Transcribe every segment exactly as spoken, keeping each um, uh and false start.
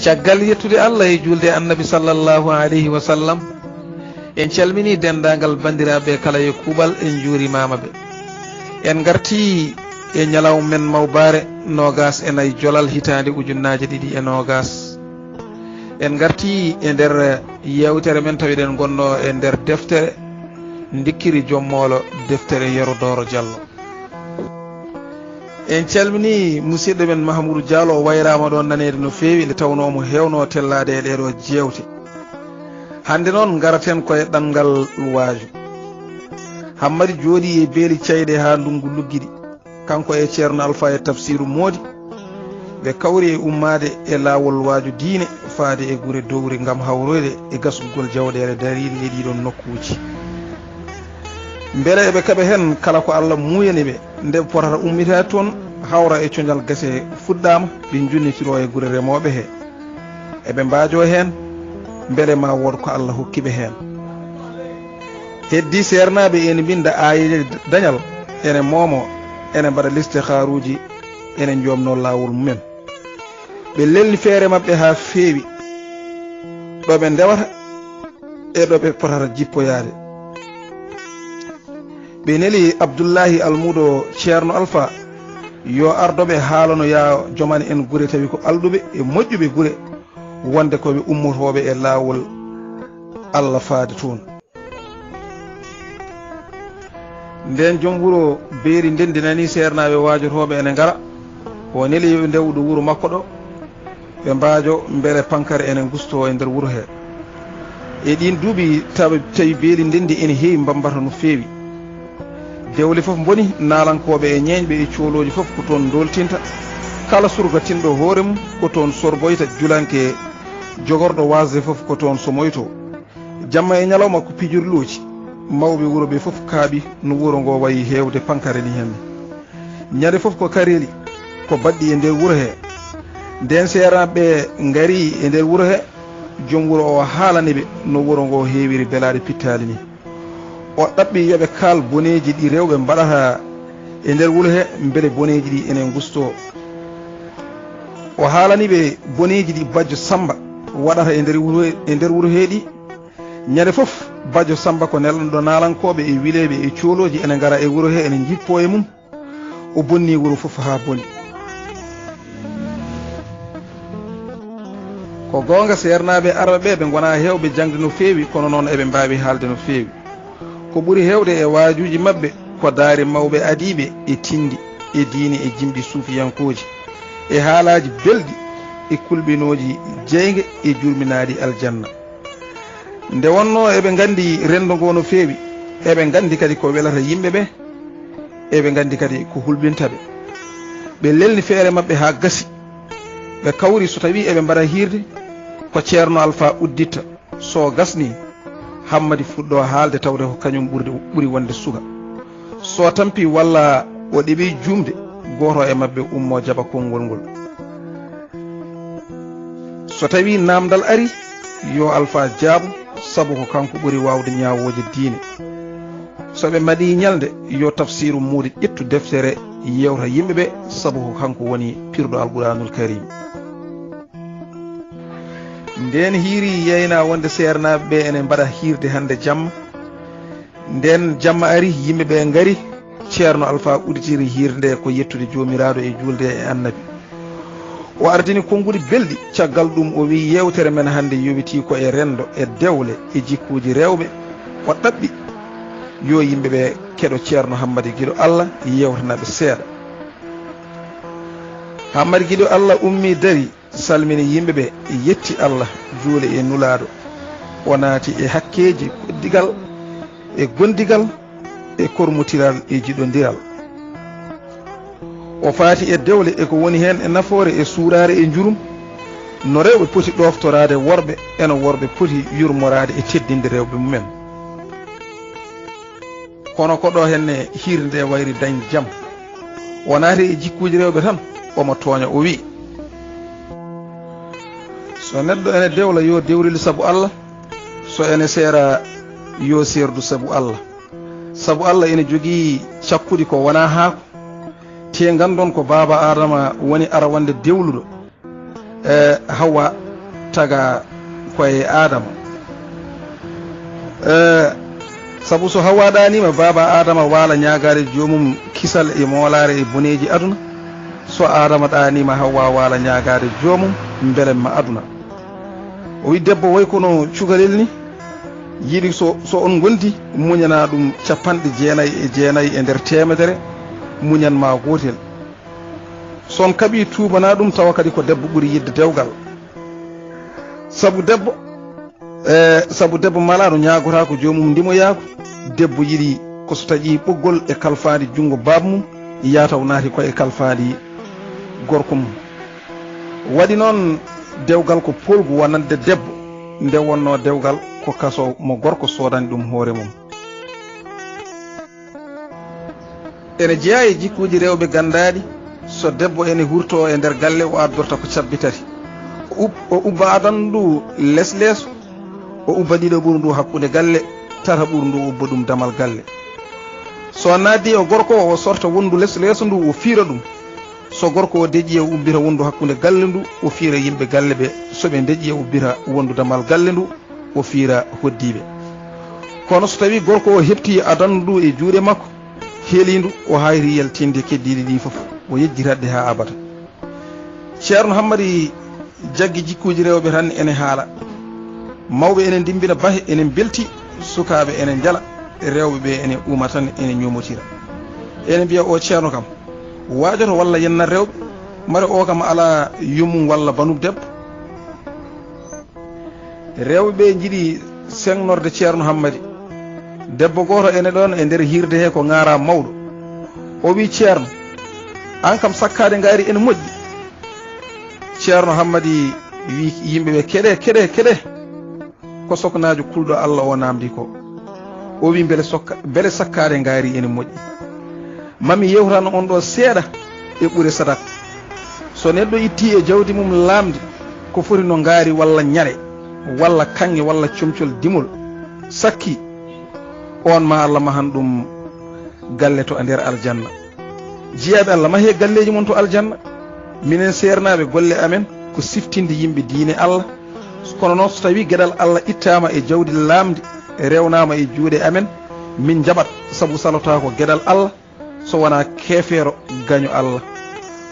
Caggal yettude Allah e juulde e Annabi sallallahu alayhi wa sallam, en calminii denndaangal banndiraaɓe kala e kuuɓal, en njuurimaama ɓe. En ngartii e ñalawma men mawbaare noogaas e nayi jolal hitaande ujunnaaje ɗiɗi e noogaas. En ngartii e nder yeewtere men tawiɗen ngonnoo e nder deftere Ndikkiri Joom Moolo, deftere Yero Dooro Jallo. En calminii musidɗo men Mahamuudu Diallo, o wayraama ɗoon naneede no feewi, nde tawnoo omo heewnoo tellaade e ɗeeɗoo jeewte. Hannde noon ngaraten ko e ɗanngal waaju. Hammadi jooɗii e beeli cayɗe haa ndunngu luggiɗi. Kanko e Ceerno Alfa e Tafsiiru Moodi, ɓe kawri e ummaade e laawol waaju diine faade e gure dowri ngam hawroyde e gasgugol jawɗeele dariiɗe e ɗiiɗoon nokkuuji. Mbele eɓe kaɓa heen kala ko Allah muuyani ɓe, nde ɓe potata ummitaade toon, hawra e coñal gese fuɗɗaama, ɓe njunnitiroo e gure remooɓe hee. Eɓe mbaajoo heen, mbele ma wood ko Allah hokki ɓe heen. Heddii seernaaɓe ene mbinnda aayeeje dañal, ene moomoo, ene mbaɗa listihaaruuji, ene njoomnoo laawol mumen. Ɓe lelni feere maɓɓe haa feewi, ɗo ɓe ndewata e ɗo ɓe potata jippoyaade. Ɓe neli Abdullaahi Almuudo Ceerno Alfa, yo ardo ɓe haalano yaa jomani en gure, tawi ko alɗuɓe e moƴƴuɓe gure, wonde ko ɓe ummotooɓe e laawol Allah faade toon. Ndeen joom wuro Beeli Ndenndi nanii seernaaɓe waajotooɓe ene ngara, o neli yo ɓe ndew ɗo wuro makko ɗo, ɓe mbaajo mbele pankare ene gustoo e nder wuro hee. E ɗiin duuɓi tawi, tawi Beeli Ndenndi ene heewi mbammbata no feewi. Dewle fof mboni, naalankooɓe e ñeeñɓe e coolooji fof ko toon ndooltinta. Kala surga tinɗo hoore mum ko toon sorboyta, julanke jogorɗo waasde fof ko toon somoytoo. Jamma e ñalawma ko pijirlooji. Mawɓe wuro ɓe fof kaaɓi no wuro ngo wayi heewde pankare ni heen. Ñande fof ko kareeli, ko baɗɗi e nder wuro hee. Ndeen seernaaɓe ɓe ngarii e nder wuro hee, joom wuro o haalani ɓe no wuro ngo heewiri belaaɗe pittaali ni. O ɗaɓɓi yo ɓe kaal boneeji ɗi rewɓe mbaɗata e nder wuro hee, mbele boneeji ɗi ene ngustoo. O haalani ɓe boneeji ɗi Bajjo Sammba waɗata e nder wuro, e nder wuro hee ɗi. Ñande fof, Bajjo Sammba ko nelanɗo naalankooɓe e wileeɓe e coolooji ene ngara e wuro hee, ene njippoo e mum. O bonni wuro fof haa boni. Ko goonga, seernaaɓe Arɓe ɓe, ɓe ngonaa heewɓe jaŋde no feewi, kono noon eɓe mbaawi haalde no feewi. Ko ɓuri heewde e waajuuji maɓɓe ko daari mawɓe adiiɓe e tinndi e diine e jimɗi suufiyankooji e haalaaji belɗi e kulɓinooji jeynge e jurminaaɗi aljanna. Nde wonnoo eɓe nganndi renndo ngoo no feewi, eɓe nganndi kadi ko welata yimɓe ɓe, eɓe nganndi kadi ko hulɓinta ɓe. Ɓe lelni feere maɓɓe haa gasi. Ɓe kawri so tawii eɓe mbaɗa hiirde, ko Ceerno Alfa udditta. So gasnii, Hammadi fuɗɗoo haalde tawde ko kañum ɓurdi, ɓuri wonde suka. So tampii walla o ɗeɓii juumde, gooto e maɓɓe ummoo jaɓa konngol ngol. So tawii naamndal arii, yo Alfa jaabo, sabu ko kanko ɓuri waawde ñaawooje diine. So ɓe mbaɗii ñalnde, yo Tafsiiru Moodi ƴettu deftere yeewta yimɓe ɓe, sabu ko kanko woni pirɗo Alquraanul Kariim. Ndeen hiiri yeeyna wonde seernaaɓe ɓe ene mbaɗa hiirde hannde jamma. Ndeen jamma ari, yimɓe ɓe ngari, Ceerno Alfa udditiri hiirde nde ko yettude Joomiraaɗo e juulde e Annabi. O ardini konnguɗi belɗi, caggal ɗum o wiyi yeewtere men hannde yowitii ko e renndo, e dewle, e jikkuuji rewɓe. O ɗaɓɓi yo yimɓe ɓe keɗo Ceerno Hammadi Giɗo Allah yeewtana ɓe seeɗa. Hammadi Giɗo Allah ummii darii, salmini yimɓe ɓe, yetti Allah, juuli e Nulaaɗo. O naati e hakkeeji koddigal, e gondigal, e kormotiral, e jiɗondiral. O faati e dewle e ko woni heen e nafoore e suuɗaare e njurum, no rewɓe poti ɗooftoraade worɓe, e no worɓe poti yurmoraade e teddinde rewɓe mumen. Kono ko ɗo henne hiirde nde wayri dañde jam. O naati e jikkuuji rewɓe tan, omo tooña, o wi'i, so neɗɗo ene dewla, yo dewlil sabu Allah, so ene seera, yo seerdu sabu Allah. Sabu Allah ene jogii cakkudi ko wonaa haako. Tee nganndon ko Baaba Aadama woni arawannde dewluɗo, e Hawwa, taga koye Aadama. Eh, sabu so Hawwa ɗaaniima, baaba Aadama waala ñaagaade joomum kisal e moolaare e boneeji aduna. So Aadama ɗaaniima Hawwa waala ñaagaade joomum mbelemma aduna. O wi debbo way kono cukalel ni, yiɗi so, so on ngondi, muñana ɗum capanɗe jeenayi e jeenayi e nder teemedere, muñan ma gootel. So on kaɓi tuubana ɗum, tawa kadi ko debbo ɓuri yiɗde dewgal. Sabu debbo, e, sabu debbo malaaɗo ñaagotaako joomum ndimoyaako. Debbo yiɗi ko so taƴi ɓoggol e kalfaandi junngo baaba mum, yaa taw naati ko e kalfaandi gorko mum. Waɗi noon, dewgal ko poolgu wonande debbo, nde wonnoo dewgal ko kaso mo gorko soodani ɗum hoore mum. Ene jeyaa e jikkuuji rewɓe ganndaaɗi, so debbo ene hurtoo e nder galle, o addorta ko cabbi tati. O ub-, o ubba adandu ndu les leeso, o ubba ɗiɗo ɓuru ndu hakkunde galle, tata ɓuru ndu o ubba ɗum damal galle. So naati o gorko o, o sorta wondu les leeso ndu, o fiira ɗum. So gorko o deƴƴi, o ubbita wondu hakkunde galle ndu, o fiira yimɓe galle ɓe. So ɓe deƴƴi, o ubbita wondu damal galle ndu, o fiira hoddiiɓe. Kono so tawii gorko o heɓtii adandu ndu e juuɗe makko, helindu, o haayri yaltinde keddiiɗi ɗi fof, o yejjitaɗe haa abada. Ceerno Hammadi jaggi jikkuuji rewɓe tan ene haala. Mawɓe ene ndimbina bahe, ene mbelti, sukaaɓe ene njala, rewɓe ɓe ene uuma tan, ene ñomotira. Ene mbiya, "O ceerno kam, waajoto walla yennat rewɓe? Mare o kam alaa yummum walla banum debbo?" Rewɓe ɓe njiɗi seŋnorde Ceerno Hammadi. Debbo gooto ene ɗoon e nder hiirde he ko ŋaaraa mawɗo. O wi, "Ceerno, aan kam sakkaade ngaari ene moƴƴi." Ceerno Hammadi wi yimɓe ɓe, "Keɗe, keɗe, keɗe." Ko soknaajo kulɗo Allah o naamndi ko. O wi, "Mbele sokka-, mbele sakkaade ngaari ene moƴƴi? Mami yewtan on ɗo seeɗa e ɓure sadak. So neɗɗo itti e jawdi mum laamndi ko foti no ngaari walla ñaɗe, walla kaŋŋe, walla comcol dimol, sakki, on ma Allah mahan ɗum galle to nder aljanna. Jiyaaɓe Allah, mahee galleeji mon to aljanna. Minen seernaaɓe, golle amen ko siftinde yimɓe diine Allah. Kono noon, so tawii geɗal Allah ittaama e jawdi laamndi, rewnaama e juuɗe amen, min njaɓat, sabu salotaako geɗal Allah so wonaa keefeero gaño Allah.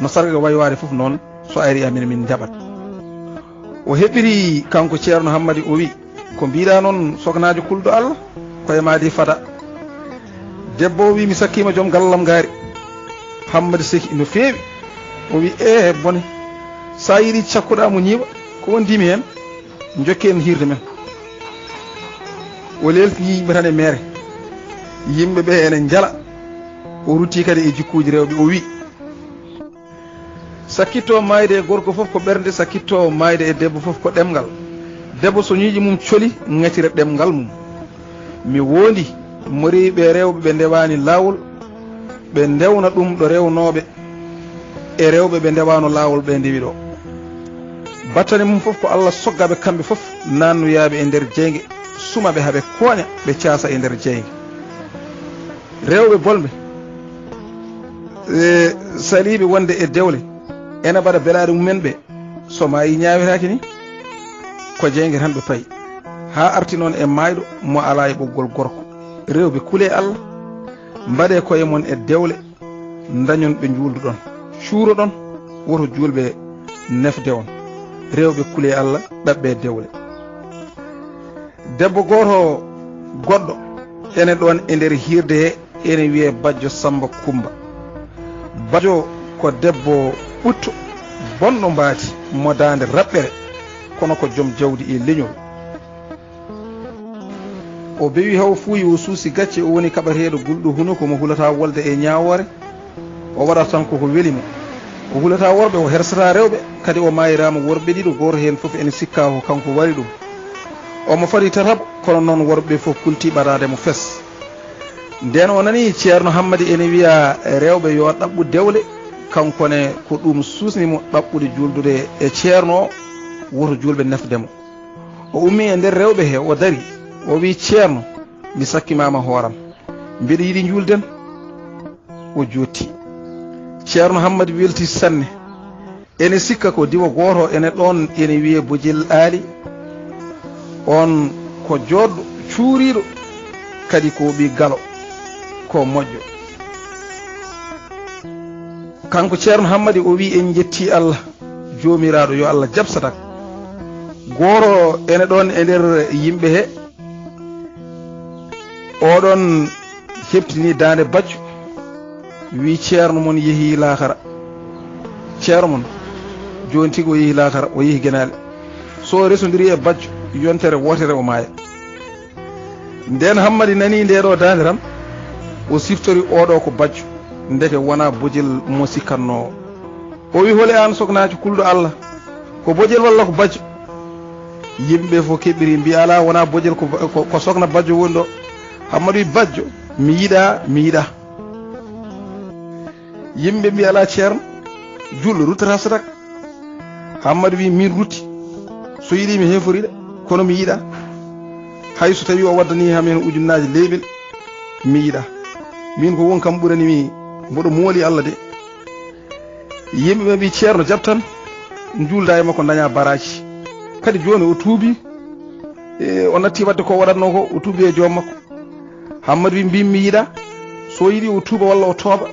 No sarga waywaade fof noon, so ari amen, min njaɓat." O heɓiri kanko Ceerno Hammadi, o wi, "Ko mbiɗa noon, soknaajo kulɗo Allah, ko e maadi fada." Debbo o wi, "Mi sakkiima joom gallam ngaari." Hammadi seki no feewi. O wi, "Ee, bone, sa yiɗi cakkuɗa mo ñiiɓa, ko wondimi heen? Njokken hiirde men." O leeltini yimɓe tan e meere. Yimɓe ɓe ene njala. O rutti kadi e jikkuuji rewɓe, o wi, "Sakkitto maayde e gorko fof ko ɓernde, sakkitto maayde e debbo fof ko ɗemngal. Debbo so ñiiƴe mum coli, ŋatira ɗemngal mum. Mi woondi mo rewi ɓe rewɓe ɓe ndewaani laawol, ɓe ndewna ɗum ɗo rewnooɓe e rewɓe ɓe ndewaano laawol ɓe ndewi ɗo. Battane mum fof ko Allah soggaɓe kamɓe fof, naannuyaaɓe e nder jeynge, sumaɓe haa ɓe kooña, ɓe caasa e nder jeynge." Rewɓe bonɓe, e, saliiɓe wonde e dewle, ena mbaɗa belaaɗe mumen ɓe, so maayi ñaawetaake ni, ko jeynge tan ɓe payi. Haa arti noon e maayɗo mo alaa e ɓoggol gorko. Rewɓe, kulee Allah, mbaɗee koye mon e dewle, ndañon ɓe njuulduɗon, cuuroɗon, woto juulɓe nefde on. Rewɓe, kulee Allah, ɗaɓɓee dewle. Debbo gooto goɗɗo ene ɗoon e nder hiirde he, ene wiyee Bajjo Sammba Kummba. Bajjo ko debbo ɓutto, bonɗo mbaadi, mo daande raɓɓere, kono ko joom jawdi e leñol. O bewi, hawo fuuyi, o suusi gacce, o woni kaɓateeɗo gulɗo hunuko mo hulataa wolde e ñaawoore. O waɗata tan koko weli mo. O hulataa worɓe, o hersataa rewɓe, kadi o maayiraama worɓe ɗiɗo, gooto heen fof ene sikkaa ko kanko waɗi ɗum. Omo fadi tataɓo, kono noon worɓe fof kultii ɓadaade mo fes. Ndeen o nanii Ceerno Hammadi ene wiya rewɓe yo ɗaɓɓu dewle, kanko ne ko ɗum suusni mo ɗaɓɓude juuldude e Ceerno o, woto juulɓe nefde mo. O ummii e nder rewɓe he, o darii, o wii, "Ceerno, mi sakkimaama hooram. Mbeɗa yiɗi njuulden." O jooɗtii. Ceerno Hammadi weltii sanne. Ene sikka ko diwo gooto ene ɗoon ene wiyee Bojel Aali. Oon ko jooɗɗo, cuuriiɗo, kadi ko ɓii galo, ko moƴƴo. Kanko Ceerno Hammadi o wii: "En njettii Allah, Joomiraaɗo, yo Allah jaɓ sadak." Gooto ene ɗoon e nder yimɓe he, oɗon heɓtini daande bajjo, wi ceerno mon yehi laakara. Ceerno mon, jooni tigi o yehi laakara, o yehi genaale. So o resondiri e bajjo, yontere wootere o maaya. Nden Hammadi nani nde ɗo daande tan, o siftori oɗo ko bajjo, ndeke wona bojel mo sikkannoo o. O wi: "Holi aan soknaajo kulɗo Allah? Ko bojel walla ko bajjo?" Yimɓe fof keɓiri, mbi: "Alaa, wonaa bojel, ko, ko, ko sokna bajjo woni ɗo." Hammadi wi: "Bajjo, mi yiɗaa, mi yiɗaa." Yimɓe mbi: "Alaa, ceerno, julɗo ruttata sadak." Hammadi wi: "Min rutti, so yiɗi mi hefori de, kono mi yiɗaa. Hay so tawi o waddani ham heen ujunnaaji leyɓel, mi yiɗaa. Min ko won kam ɓurani mi, mboɗo mooli Allah de." Yimɓe ɓe mbi: "Ceerno, jaɓ tan, njuulda e makko, daña baraaji." Kadi jooni o tuubi, e, o natti waɗde ko waɗatnoo ko, o tuubi e joom makko. Hammadi wi: "Mbimi mi yiɗaa, so yiɗi o tuuba walla o tooba,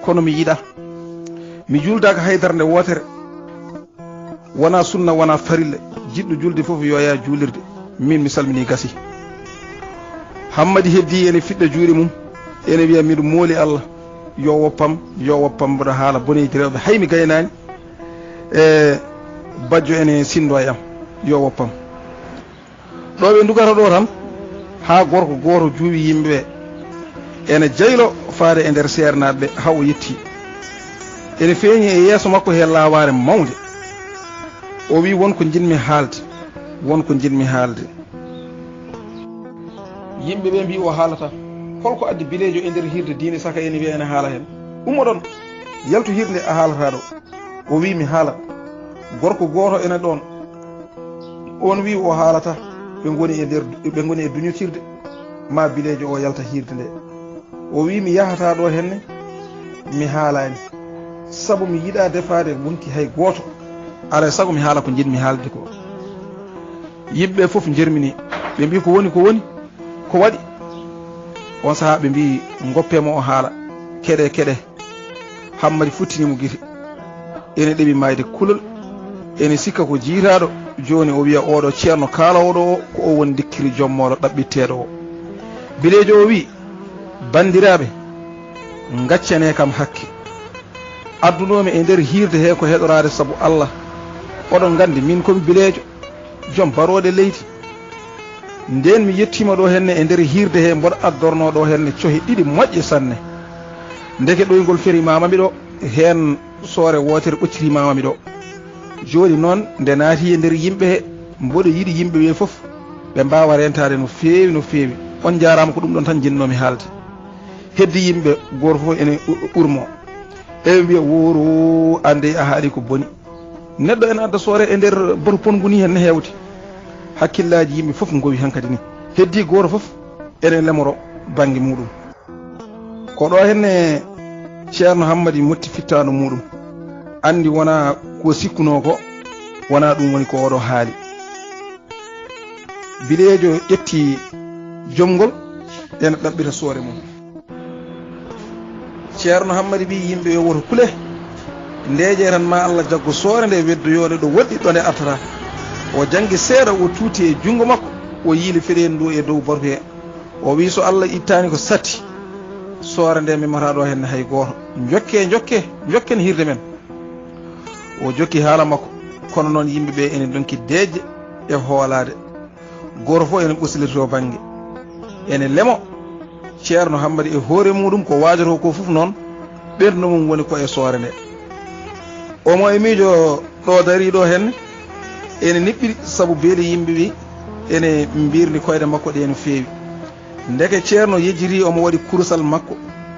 kono mi yiɗaa. Mi juuldaaka haydara nde wootere. Wonaa sunna, wonaa farilla. Jiɗɗo julde fof yo yaa juulirde. Min mi salminii, gasi." Hammadi heddi ene fiɗɗa juuɗe mum, ene wiya: "Miɗo mooli Allah, yo woppam, yo woppam, mboɗo haala boneeji rewɓe, hay mi gaynaani. E bajjo ene sinndo e am, yo woppam." Ɗo ɓe ndugata ɗo tan, haa gorko gooto juuwi yimɓe ɓe, ene jaylo faade e nder seernaaɓe ɓe, haa o yetti. Ene feeñi e yeeso makko he laawaare mawnde. O wi: "Won ko njiɗmi haalde, won ko njiɗmi haalde." Yimɓe ɓe mbi o haalata. Holko addi bileejo e nder hiirde diine saka ene wiya ene haala heen? Ummoɗon, yaltu hiirde a haalata ɗo. O wi: "Mi haalat." Gorko gooto ene ɗoon. Oon wi o haalata. Ɓe ngoni e nder, ɓe ngoni e duñotirde. Ma bileejo o yalta hiirde nde. O wi: "Mi yahata ɗo henne, mi haalaani. Sabu mi yiɗaa defaade wonki hay gooto. Alaa e sago mi haala ko njiɗmi haalde ko." Yimɓe fof njermini. Ɓe mbi: "Ko woni, ko woni? Ko waɗi?" On sahaa ɓe mbi: "Ngoppe mo o haala. Keɗe, keɗe." Hammadi futtini mo gite. Ene ɗeɓi maayde kulol. Ene sikka ko jiytaaɗo. Jooni o wiya oɗo ceerno kaaloowo ɗo o, ko o woni dikkiri joom moolo ɗaɓɓitteeɗo o. Bileejo o wi: "Banndiraaɓe, ngaccane kam hakke. Addunoomi e nder hiirde he ko heɗoraade sabu Allah. Oɗon nganndi min komi bileejo, joom barooɗe leydi. Ndeen mi yettiima ɗo henne e nder hiirde he, mboɗo addornoo ɗo henne cohe ɗiɗi moƴƴe sanne. Ndeke ɗoyngol ferimaama mi ɗo, heen soore wootere ɓoccitimaama mi ɗo. Jooni noon, nde naati e nder yimɓe he, mboɗo yiɗi yimɓe ɓe fof ɓe mbaawa reentaade no feewi, no feewi. On njaaraama, ko ɗum ɗon tan njiɗnoomi haalde." Heddi yimɓe, gooto fof ene u-, urmoo. Eɓe mbiya: "Woro, aan dey a haali ko boni. Neɗɗo ene adda soore e nder batu ponngu ni heen ne heewde." Hakkillaaji yimɓe fof ngowi hankadi ni. Heddi gooto fof ene lemoro bannge muuɗum. Ko ɗo henne Ceerno Hammadi motti fittaandu muuɗum. Anndi wonaa ko sikkunoo ko, wonaa ɗum woni ko oɗo haali. Bileejo ƴetti jomngol, ena ɗaɓɓita soore mum. Ceerno Hammadi wi yimɓe yo woto kule, ndeeƴe tan ma Allah jaggu soore nde weddoyoonde ɗo woɗɗi ɗo nde artata. O janngi seeɗa, o tuuti e junngo makko, o yiili feɗeendu ndu e dow batu he. O wi: "So Allah ittaani ko satti, soore nde memata ɗo henne hay gooto. Njokke, njokke, njokken hiirde men." O jokki haala makko, kono noon yimɓe ɓe ene ndonki deeƴde e hoolaade. Gooto fof ene ɓosilitoo bannge, ene lemo. Ceerno Hammadi e hoore muuɗum ko waajotoo ko fof noon, ɓernde mum woni ko e soore nde. Omo e miijo ɗo darii ɗo henne, ene niɓɓiɗi sabu beeli yimɓe ɓe ene mbirni koyɗe makko ɗe no feewi. Ndeke ceerno yejjiti omo waɗi kurusal makko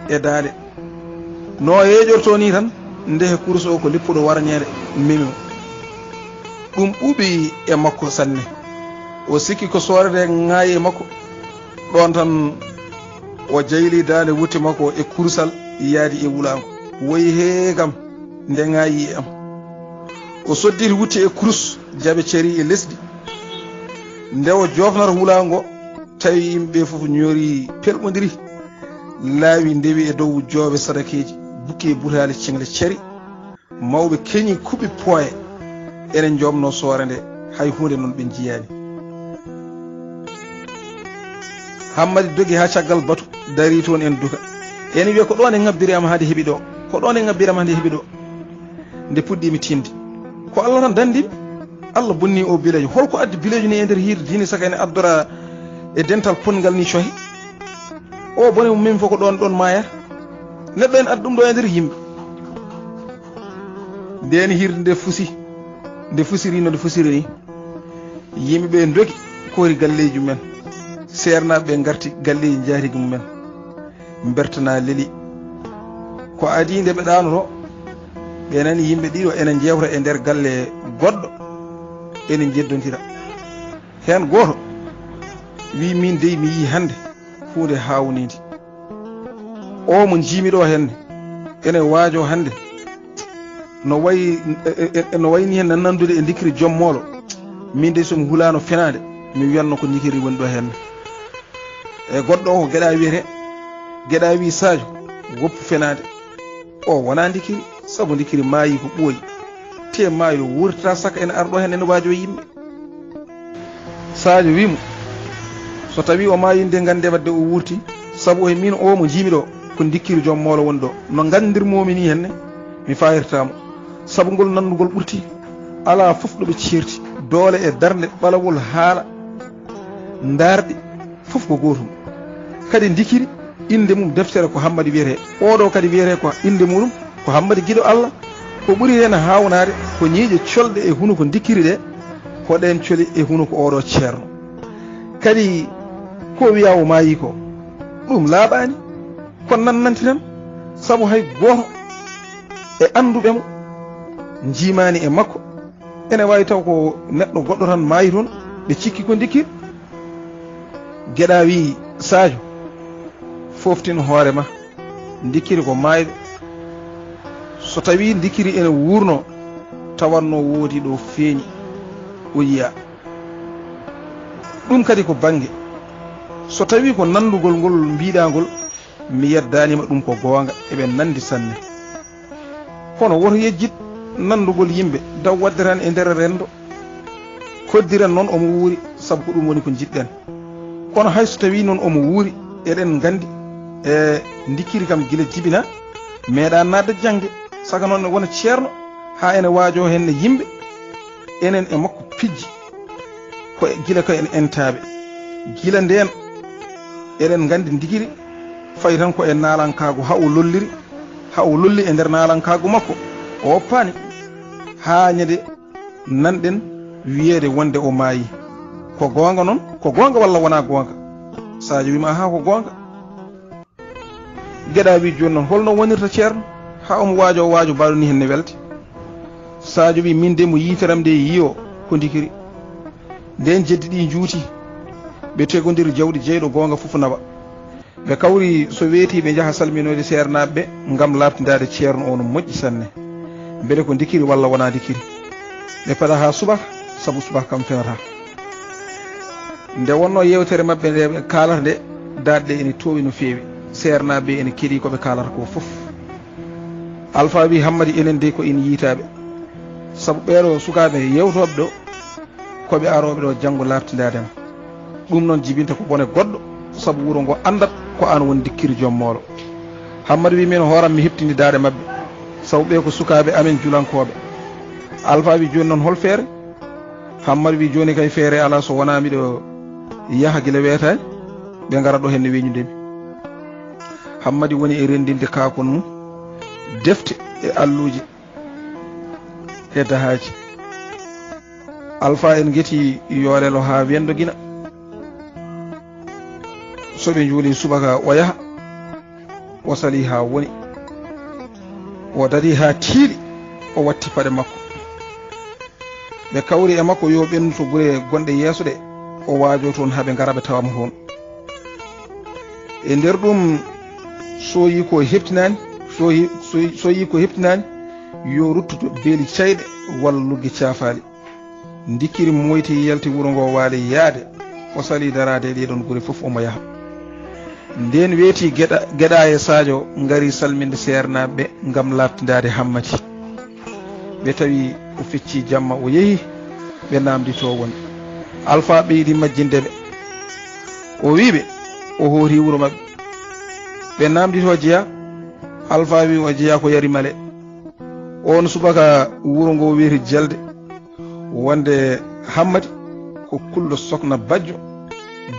e daande. No o yeeƴortoo nii tan, ndeke kurus o ko lippuɗo warñeende memi mo. Ɗum ɓuuɓi e makko sanne. O sikki ko soore nde ŋaayi e makko. Ɗoon tan o jayli daande wutte makko e kurusal yaadi e wulaango. Woyi hee kam, nde ŋaayi e am. O sodditi wutte e kurus, jaɓe cari e lesdi. Nde o joofnata wulaango, tawi yimɓe ɓe fof ñoori pelɓondiri, laawi ndewi e dow jooɓe sadakeeji, bukki e butaali ceŋle cari. Mawɓe keñi kuɓi pooye, ene njomno soore nde, hay huunde noon ɓe njiyaani. Hammadi dogi haa caggal batu, darii toon en duka. Ene wiya, "Ko ɗoon e ŋabbiri am hade heɓi ɗo, ko ɗoon e ŋabbiri am hade heɓi ɗo." Nde puɗɗiimi tiinde, ko Allah tan danndimi. Allah bonni o bileejo. Hol ko addi bileejo ni e nder hiirde diine, saka ene addora e dental potngal ni cohi? O bone mum min fof ko ɗoon, ɗoon maayata. Neɗɗo en addi ɗum ɗo e nder yimɓe. Ndeen hiirde nde fusi, nde fusiri no nde fusiri ni. Yimɓe ɓe ndogi koori galleeji mumen. Seernaaɓe ɓe ngarti galleeji njaatigi mumen. Mbertana leli. Ko adii nde ɓe ɗaanoto, ɓe nani yimɓe ɗiɗo ene njeewta e nder galle goɗɗo, ene njeddondira. Heen gooto wii, "Min dey mi yii hannde huunde haawniinde. O mo njiimi ɗo henne, ene waajo hannde, no wayi, e, e, e, no wayni heen nanndude e ndikkiri joom moolo. Min dey so mi hulaano fenaande, mi wiyatno ko ndikkiri woni ɗo henne." E goɗɗo o ko Geɗa wiyetee. Geɗa wii, "Sadio, woppu fenaande. O wonaa ndikkiri, sabu ndikkiri maayi ko ɓooyi. Te maayo wurtata saka ene ara ɗo henne ene waajo yimɓe." Sadio wii mo, "So tawii o maayi nde nganndee wadde o wuurti, sabu e miin o mo njiimi ɗo, ko ndikkiri joom moolo woni ɗo. No nganndirmoomi nii henne, mi faayirtaa mo. Sabu ngol nanndugol ɓurti, alaa fof ɗo ɓe ceerti, doole e darnde, ɓalawol, haala, ndaarɗe, fof ko gootum. Kadi ndikkiri, innde mum deftere ko Hammadi wiyetee. Oɗo kadi wiyetee ko innde muɗum ko Hammadi giɗo Allah. Ko ɓuri heen haawnaade ko ñiiƴe colɗe e hunuko ndikkiri ɗe, ko ɗeen coli e hunuko oɗo ceerno. Kadi ko wiya o maayi ko, ɗum laaɓaani, ko nannanti tan, sabu hay gooto e annduɓe mo njiimaani e makko. Ene waawi taw ko neɗɗo goɗɗo tan maayi toon, ɓe cikki ko ndikkiri." Geɗa wii, "Sadio, fooftin hoore ma, ndikkiri ko maayɗo. So tawii ndikkiri ene wuurno, tawanno woodi ɗo feeñi, o yiya. Ɗum kadi ko bannge. So tawii ko nanndugol ngol mbiɗa ngol, mi yeddaani ma, ɗum ko goonga, eɓe nanndi sanne. Kono woto yejjit nanndugol yimɓe, daw waɗde tan e nder renndo. Koddiren noon omo wuuri, sabu ko ɗum woni ko njiɗɗen. Kono hay so tawii noon omo wuuri, eɗen nganndi, e, ndikkiri kam gila jibina, meeɗa naatde jaŋde, saka noon ne wona ceerno, haa ene waajo heen ne yimɓe, enen e makko pijji, ko e, gila ko en entaaɓe. Gila ndeen, eɗen nganndi ndikkiri fayi tan ko e naalankaagu, haa o lolliri, haa o lolli e nder naalankaagu makko, o woppaani, haa ñande nanɗen wiyeede wonde o maayi. Ko goonga noon, ko goonga walla wonaa goonga?" Sadio wii mo, "Ahaa, ko goonga." Geɗa wii, "Jooni noon, holno wonirta ceerno, haa omo waajo, o waajo mbaɗo ni heen ne welte?" Sadio wii, "Min de mo yiiteram nde yiyo ko ndikkiri." Ndeen jeddi ɗi njuuti, ɓe tegondiri jawɗi jeyɗo goonga fof nawa. Ɓe kawri so weeti ɓe njaha salminoyde seernaaɓe ɓe ngam laaɓtindaade ceerno o no moƴƴi sanne. Mbele ko ndikkiri walla wonaa ndikkiri? Ɓe paɗa haa subaka, sabu subaka kam fenata. Nde wonnoo yeewtere maɓɓe nde ɓe kaalata nde, daaɗe ɗe ene toowi no feewi. Seernaaɓe ɓe ene keɗii ko ɓe kaalata ko fof. Alfaa wii, "Hammadi, enen dey ko en yiytaaɓe. Sabu ɓeeɗo sukaaɓe yeewtooɓe ɗo, ko ɓe arooɓe ɗo janngo laaɓtindaade ma. Ɗum noon jibinta ko bone goɗɗo, sabu wuro ngo anndat ko aan woni ndikkiri joom moolo." Hammadi wii, "Miin hooram mi heɓtini daaɗe maɓɓe, sabu ɓe ko sukaaɓe amen julankooɓe." Alfaa wii, "Jooni noon hol feere?" Hammadi wii, "Jooni kay feere alaa so wonaa miɗo yaha gila weetaani, ɓe ngara ɗo heen ne weññude mi." Hammadi woni e renndinde kaakon mum, defte e alluuje e dahaaji. Alfaa en ngeti yoolelo haa wendo gina. So ɓe njuuli subaka o yaha, o salii haa woni. O darii haa tiiɗi, o watti paɗe makko. Ɓe kawri e makko yo ɓennu to gure gonɗe yeeso ɗe, o waajoo toon haa ɓe ngara ɓe tawa mo toon. E nder ɗum, so yii ko heɓtinaani, so yi-, so yi-, so yii ko heɓtinaani, yo ruttu to beeli cayɗe, walla luggi caafaali. Ndikkiri moyti yalti wuro ngo waali yaade, o salii daraade e ɗee ɗoon gure fof omo yaha. Ndeen weeti geɗa, geɗa e Sadio ngari salminde seernaaɓe ɓe ngam laaɓtindaade Hammadi. Ɓe tawi o feccii jamma o yehi, ɓe naamnditoo woni. Alfaa ɓeydi majjinde ɓe. O wii ɓe, o hoori wuro maɓɓe. Ɓe naamnditoo jeyaa, Alfaa wii o jeyaa ko Yari Male. Oon subaka wuro ngo wiiri Jelde. Wonde Hammadi ko kulɗo Sokna Bajjo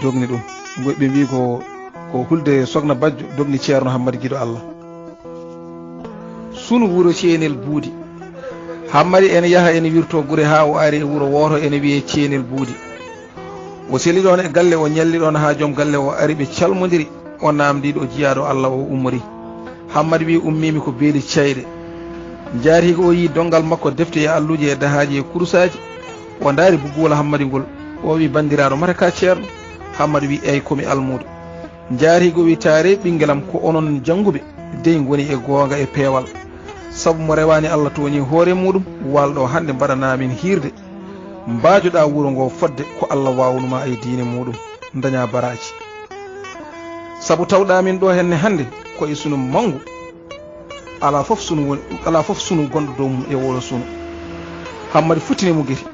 dogni ɗum. Ngo ɓe mbii ko, ko hulde Sokna Bajjo dogni Ceerno Hammadi Giɗo Allah. Sunu wuro Ceenel Buudi. Hammadi ene yaha ene wirtoo gure haa o ari e wuro wooto ene wiyee Ceenel Buudi. O seli ɗoon e galle, o ñalli ɗoon haa joom galle o ari, ɓe calmondiri, o naamndii ɗo jiyaaɗo Allah o ummori. Hammadi wii, "Ummiimi ko beeli cayɗe." Njaarhiigo o yii donngal makko, defte e alluuje e dahaaji e kurusaaji. O ndaari bugguwol Hammadi ngol. O wii, "Banndiraaɗo, mate ka ceerno?" Hammadi wii, "Eey, ko mi almuudo." Njaarhiigo wii, "Taaree ɓinngelam, ko onon jannguɓe dey ngoni e goonga e peewal. Sabu mo rewaani Allah tooñii hoore muuɗum, waalɗo hannde mbaɗanaa min hiirde. Mbaajoɗaa wuro ngo fodde ko Allah waawnuma e diine muuɗum, ndañaa baraaji. Sabu tawɗaa min ɗo henne hannde ko e sunu manngu, alaa fof sunu woni, alaa fof sunu gonɗo dow mum e wolo sunu." Hammadi futtini mo gite,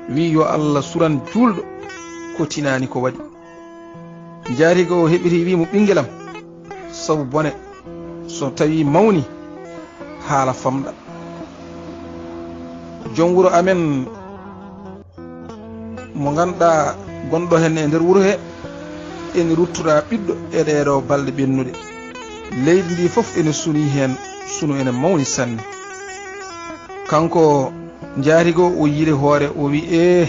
wii, "Yo Allah suran juulɗo ko tinaani ko waɗi." Njaarhiigo o heɓitii wii mo, "Ɓinngelam, sabu bone so tawii mawni, haala famɗa. Joom wuro amen mo ngannduɗaa gonɗo heen e nder wuro he, ene ruttuɗaa ɓiɗɗo e ɗee ɗoo balɗe ɓennuɗe. Leydi ndi fof ene sunii heen, sunu ene mawni sanne." Kanko Njaarhiigo o yiili hoore, o wii, "Ee,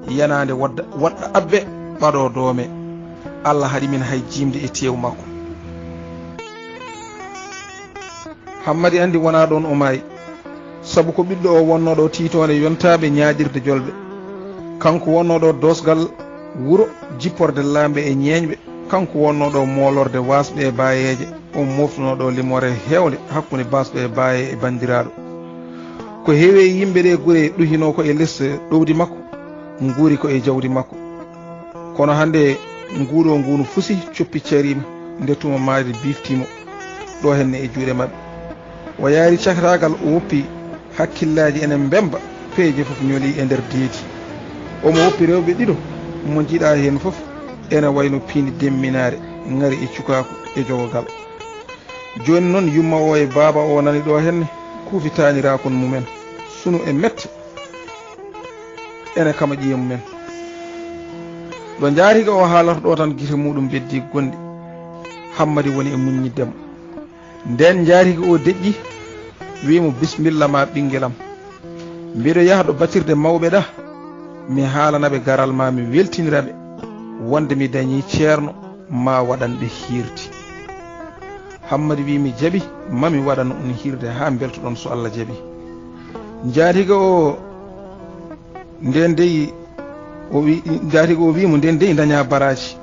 yanaande woɗɗa, woɗɗa abbe ɓaɗo doome. Allah haɗi min hay jiimde e teewu makko." Hammadi anndi wonaa ɗoon o maayi, sabu ko ɓiɗɗo o wonnoo ɗo tiitoonde yontaaɓe ñaaɗirde jolɓe. Kanko wonnoo ɗo doosgal wuro, jipporde laamɓe e ñeeñɓe. Kanko wonnoo ɗo moolorde waasɓe e baayeeje. O mooftunoo ɗo limoore heewnde hakkunde baasɗo e baaye e banndiraaɗo. Ko heewi e yimɓe ɗe gure ɗuhinoo ko e les ɗowdi makko, nguuri ko e jawdi makko. Kono hannde nguuɗo nguunu fusi, coppi cariima, nde tuma maayde biftii mo, ɗo henne e juuɗe maɓɓe. O yaari cakataagal, o woppi hakkillaaji ene mbemmba, peeje fof ñolii e nder deedi. Omo woppi rewɓe ɗiɗo, mo njiɗaa heen fof ene wayno piindi demminaare, ŋari e cukaaku e jogogal. Jooni noon yumma o e baaba o nani ɗo henne kuufi taaniraakon mumen, sunu e mette ene kama ƴiye mumen. Ɗo Njaarhiiga o haalata ɗo tan gite muuɗum beddii gonɗi. Hammadi woni e muññidde mo. Ndeen Njaarhiiga o deƴƴi, wii mo, "Bismilla ma ɓinngelam. Mbiɗo yaha ɗo batirde mawɓe ɗa, mi haalana ɓe garal ma, mi weltinira ɓe, wonde mi dañii ceerno, ma waɗan ɓe hiirde." Hammadi wii, "Mi jaɓi, ma mi waɗan on hiirde haa mbeltoɗon so Allah jaɓi." Njaarhiiga o ndeen dey o wi, Njaarhiiga o wii mo, "Ndeen dey dañaa baraaji.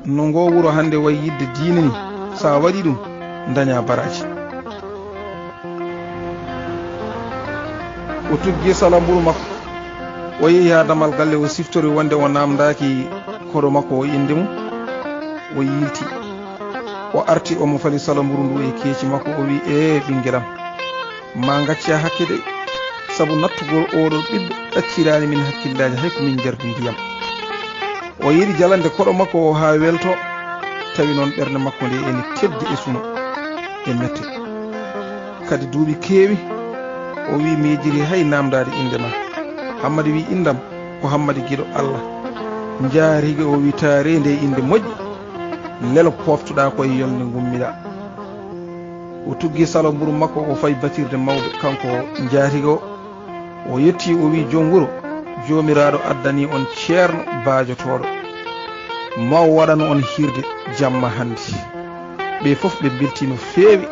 No ngoo wuro hannde wayi yiɗde diine ni, so a waɗii ɗum, dañaa baraaji." O tuggi salo mburu makko. O yehi haa damal galle, o siftori wonde o naamndaaki koɗo makko o innde mum. O yiilti. O arti, omo fali salo mburu ndu e keeci makko. O wii, "Ee, ɓinngelam, ma ngacca hakke dey, sabu nattugol ooɗo ɓiɗɗo ɗacciraani min hakkillaaji, hay ko min njardi ndiyam." O yiɗi jalande koɗo makko o haa welto, tawi noon ɓernde makko nde ene teddi e suno e mette. Kadi duuɓi keewi, o wii, "Miijiri hay naamndaade innde ma." Hammadi wii, "Inndam ko Hammadi giɗo Allah." Njaarige o wii, "Taaree nde innde moƴƴi, lelo pooftuɗaa ko e yolnde ngummiɗaa." O tuggi salo mburu makko, o fayi batirde mawɓe, kanko Njaarige o. O yettii, o wii, "Joom wuro, Joomiraaɗo addanii on ceerno baajotooɗo. Ma o waɗan on hiirde jamma hannde." Ɓe fof ɓe mbeltii no feewi.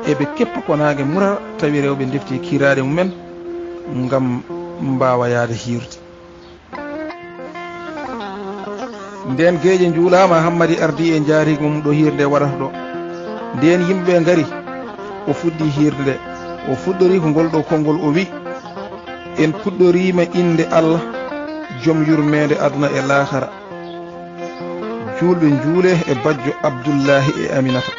Eɓe keppa ko naange murata, tawi rewɓe ndefti kiiraaɗe mumen ngam mbaawa yahde hiirde. Ndeen geeƴe njuulaama, Hammadi ardii e njaarigi mum ɗo hiirde waɗata ɗo. Ndeen yimɓe ɓe ngari, o fuɗɗii hiirde nde. O fuɗɗorii ko ngol ɗo konngol, o wii, En puɗɗoriima innde Allah, jom yurmeende aduna e laakara. Juulɓe njuulee e bajjo Abdullaahi e Aminata,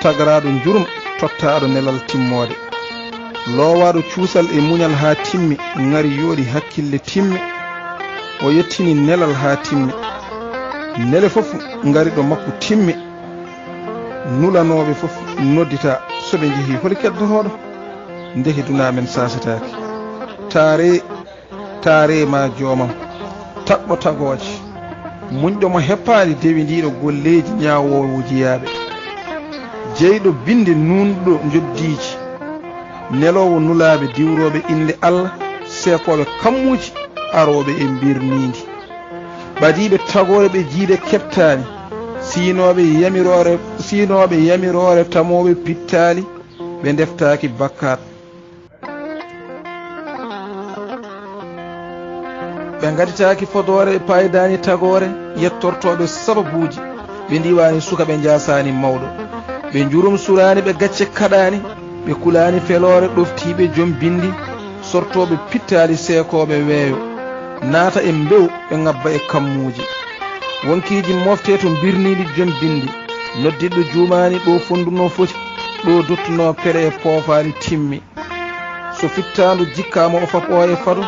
tagaraaɗo njurum, tottaaɗo nelal timmoode. Loowaaɗo cuusal e muñal haa timmi, ŋari yooɗi hakkille timmi. O yettini nelal haa timmi. Nele fof ngari ɗo makko timmi. Nulanooɓe fof nodditaa, so ɓe njehii, holi keddotooɗo? Ndeke dunaa men saasetaake. Taaree, taaree ma joomam, tagɗo tagooje, muñɗo mo heppaani, dewindiiɗo golleeji, ñaawoowo jiyaaɓe. Jeyɗo binnde, nuunɗo njoddiiji, neloowo nulaaɓe, diwrooɓe innde Allah, seekooɓe kammuuji, arooɓe e mbirniindi. Ɓadiiɓe tagoore ɓe jiide keɓtaani, siinooɓe yamiroore, siinooɓe yamiroore tamooɓe pittaali, ɓe ndeftaaki bakkaat. Ɓe ngaditaaki fodoore, paydaani tagoore, yettortooɓe sababuuji, ɓe ndiwaani suka, ɓe njaasaani mawɗo. Ɓe njurum suraani, ɓe gacce kaɗaani, ɓe kulaani feloore, ɗoftiiɓe jom binndi, sortooɓe pittaali, seekooɓe weeyo, naata e mbew, ɓe ŋabba e kammuuji. Wonkiiji mofte to mbirniiɗi jom binndi, noddiɗo juumaani, ɗo fonndu no foti, ɗo dottuno pele e poofaali timmi. So fittaandu jikkaama, o faɓoo e fado,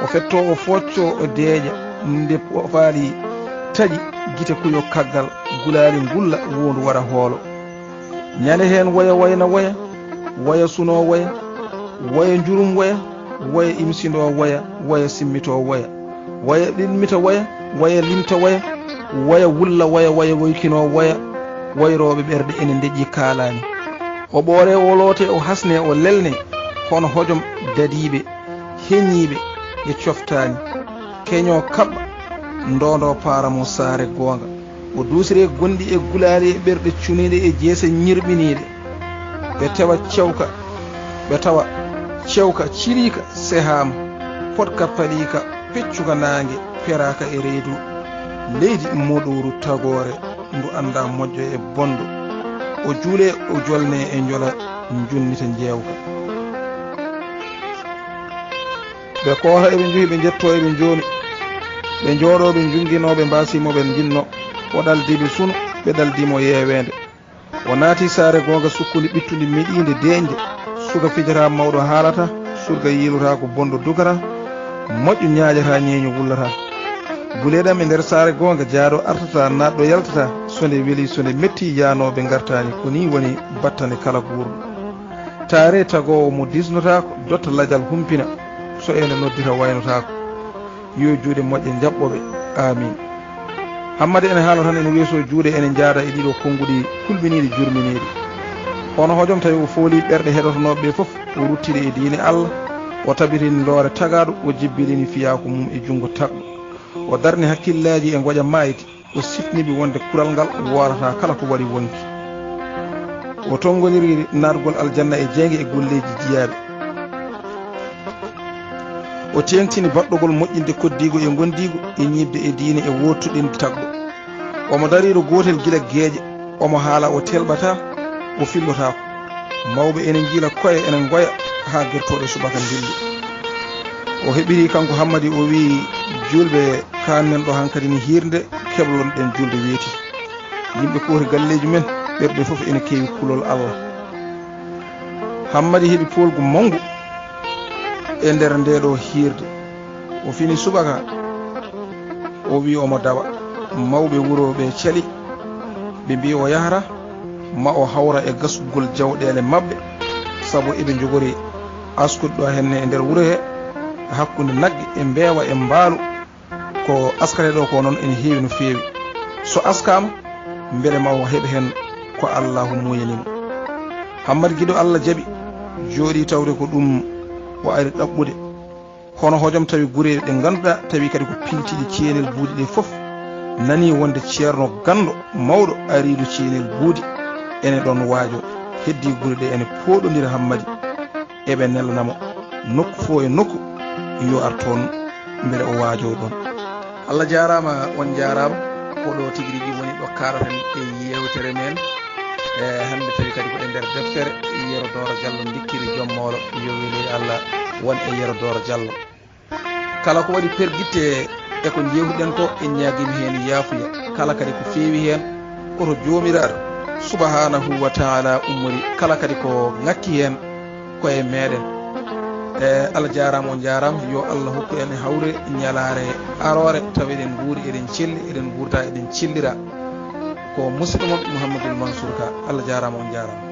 o fettoo, o fooccoo, o deeƴa. Nde o faali taƴi, gite kuyo kaggal, gulaali ngulla, wondu waɗa hoolo. Ñande heen woya, wayna woya, woya sunoo woya, woya njurum woya, woya imsindoo woya, woya simmitoo woya. Waya ɗilmita waya, waya limta waya, waya wulla waya, waya woykinoo waya, wayrooɓe ɓerɗe ene ndeƴƴi kaalaani. O ɓooree, o lootee, o hasnee, o lelnee, hono hojom dadiiɓe, heñiiɓe e coftaani. Keñoo kaɓɓa, ndoondoo paara mo saare goonga. O duusiree gonɗi e gulaali e ɓerɗe cuniiɗe e jeese ñirɓiniiɗe. Ɓe tawa cewka, ɓe tawa cewka ciriika, sehaama, poɗka paliika, peccuka naange, peraaka e reedu. Leydi moɗooru tagoore, ndu anndaa moƴƴo e bonɗo. O juulee, o jolnee e njola, njunnita njeewka. Ɓe koota eɓe njuhi, ɓe njettoo eɓe njoomi. Ɓe njooɗoo, ɓe njunginoo, ɓe mbaasii mo ɓe njinnoo. O ɗaldii ɓe suno, ɓe ɗaldii mo yeeweende. O naati saare goonga sukkundi ɓittundi miɗiinde deeƴnde. Suka fijataa, mawɗo haalataa, surga yiilotaa, ko bonɗo dugataa, moƴƴo ñaaƴataa, ñeeño wullataa. Buleeɗam e nder saare goonga, jaaɗo artataa, naatɗo yaltataa, so nde welii, so nde mettii, yaanooɓe ngartaani. Ko nii woni battane kala guurɗo. Taaree tagoowo mo disnotaako, dotta lajal humpina, so ene noddita waynotaako. Yo juuɗe moƴƴe njaɓɓo ɓe. Aamiin. Hammadi ene haala tan, ene weesoo juuɗe, ene njaada e ɗiɗo konnguɗi kulɓiniiɗi, jurminiiɗi. Hono hojom tawi o foolii ɓerɗe heɗotonooɓe ɓe fof, o ruttiri e diine Allah, o tabitini loore tagaaɗo, o jibbilini fiyaaku mum e junngo tagɗo. O darni hakkillaaji e ngoƴa maayde. O sifni ɓe wonde kural ngal woorataa kala ko waɗi wonki. O tonngoniri naatgol aljanna e jeynge e golleeji jiyaaɓe. O teeŋtini baɗɗogol moƴƴinde koddiigo e ngondiigo e ñiiɓde e diine e woottuɗinde tagɗo. Omo darii ɗo gootel gila geeƴe, omo haala, o telɓataa, o fillotaako. Mawɓe ene njiila koye, ene ngoya haa gertooɗe subaka ndilli. O heɓiri kanko Hammadi, o wiyi, "Juulɓe, kaan men ɗo hankadi ni hiirde, keblon ɗen juulde weeti." Yimɓe kooti galleeji men, ɓerɗe fof ene keewi kulol Allah. Hammadi heɓi poolgu manngu e nder ndee ɗo hiirde. O fini subaka, o wiyi omo dawa. Mawɓe wuro ɓe cali, ɓe mbiyi o yahata, ma o hawra e gasgol jawɗeele maɓɓe, sabu eɓe njogori askude ɗo henne e nder wuro he, hakkunde nagge e mbeewa e mbaalu. Ko askata ɗo ko noon ene heewi no feewi. So askaama, mbele ma o heɓ heen ko Allaahu muuyani mo. Hammadi giɗo Allah jaɓi, jooɗii tawde ko ɗum o ari ɗaɓɓude. Hono hojom tawi gureeɗe ɗe ngannduɗaa, tawi kadi ko piltiiɗe ceenel buuɗi ɗe fof, nanii wonde ceerno ganndo mawɗo ariiɗo ceenel buuɗi ene ɗoon waajoo. Heddii gure ɗe ene pooɗondira Hammadi, eɓe nelana mo nokku fof e nokku, yo ar toon mbele o waajoo ɗoon. Allah jaaraama, on njaaraama. Ko ɗo tigi rigi woni ɗo kaalaten e yeewtere men. E hannde tawi kadi ko e nder deftere Yero Dooro Jallo Ndikkiri Joom Moolo, yo weli Allah. won e Yero Dooro Jallo. Kala ko waɗi pergitte e ko njeewtuɗen ko, en ñaagima heen yaafuya. Kala kadi ko feewi heen, ko to Joomiraaɗo subhanahu wa taala ummori. Kala kadi ko ŋakki heen, ko e meeɗen. E, Allah jaaraama, on jaaraama. Yo Allah hokku en e hawre ñalaare aroore, tawa eɗen nguuri, eɗen celli, eɗen nguurda, eɗen cellira. Ko musidɗo mon Mouhamadou Mansour Ka. Allah jaaraama, on jaaraama.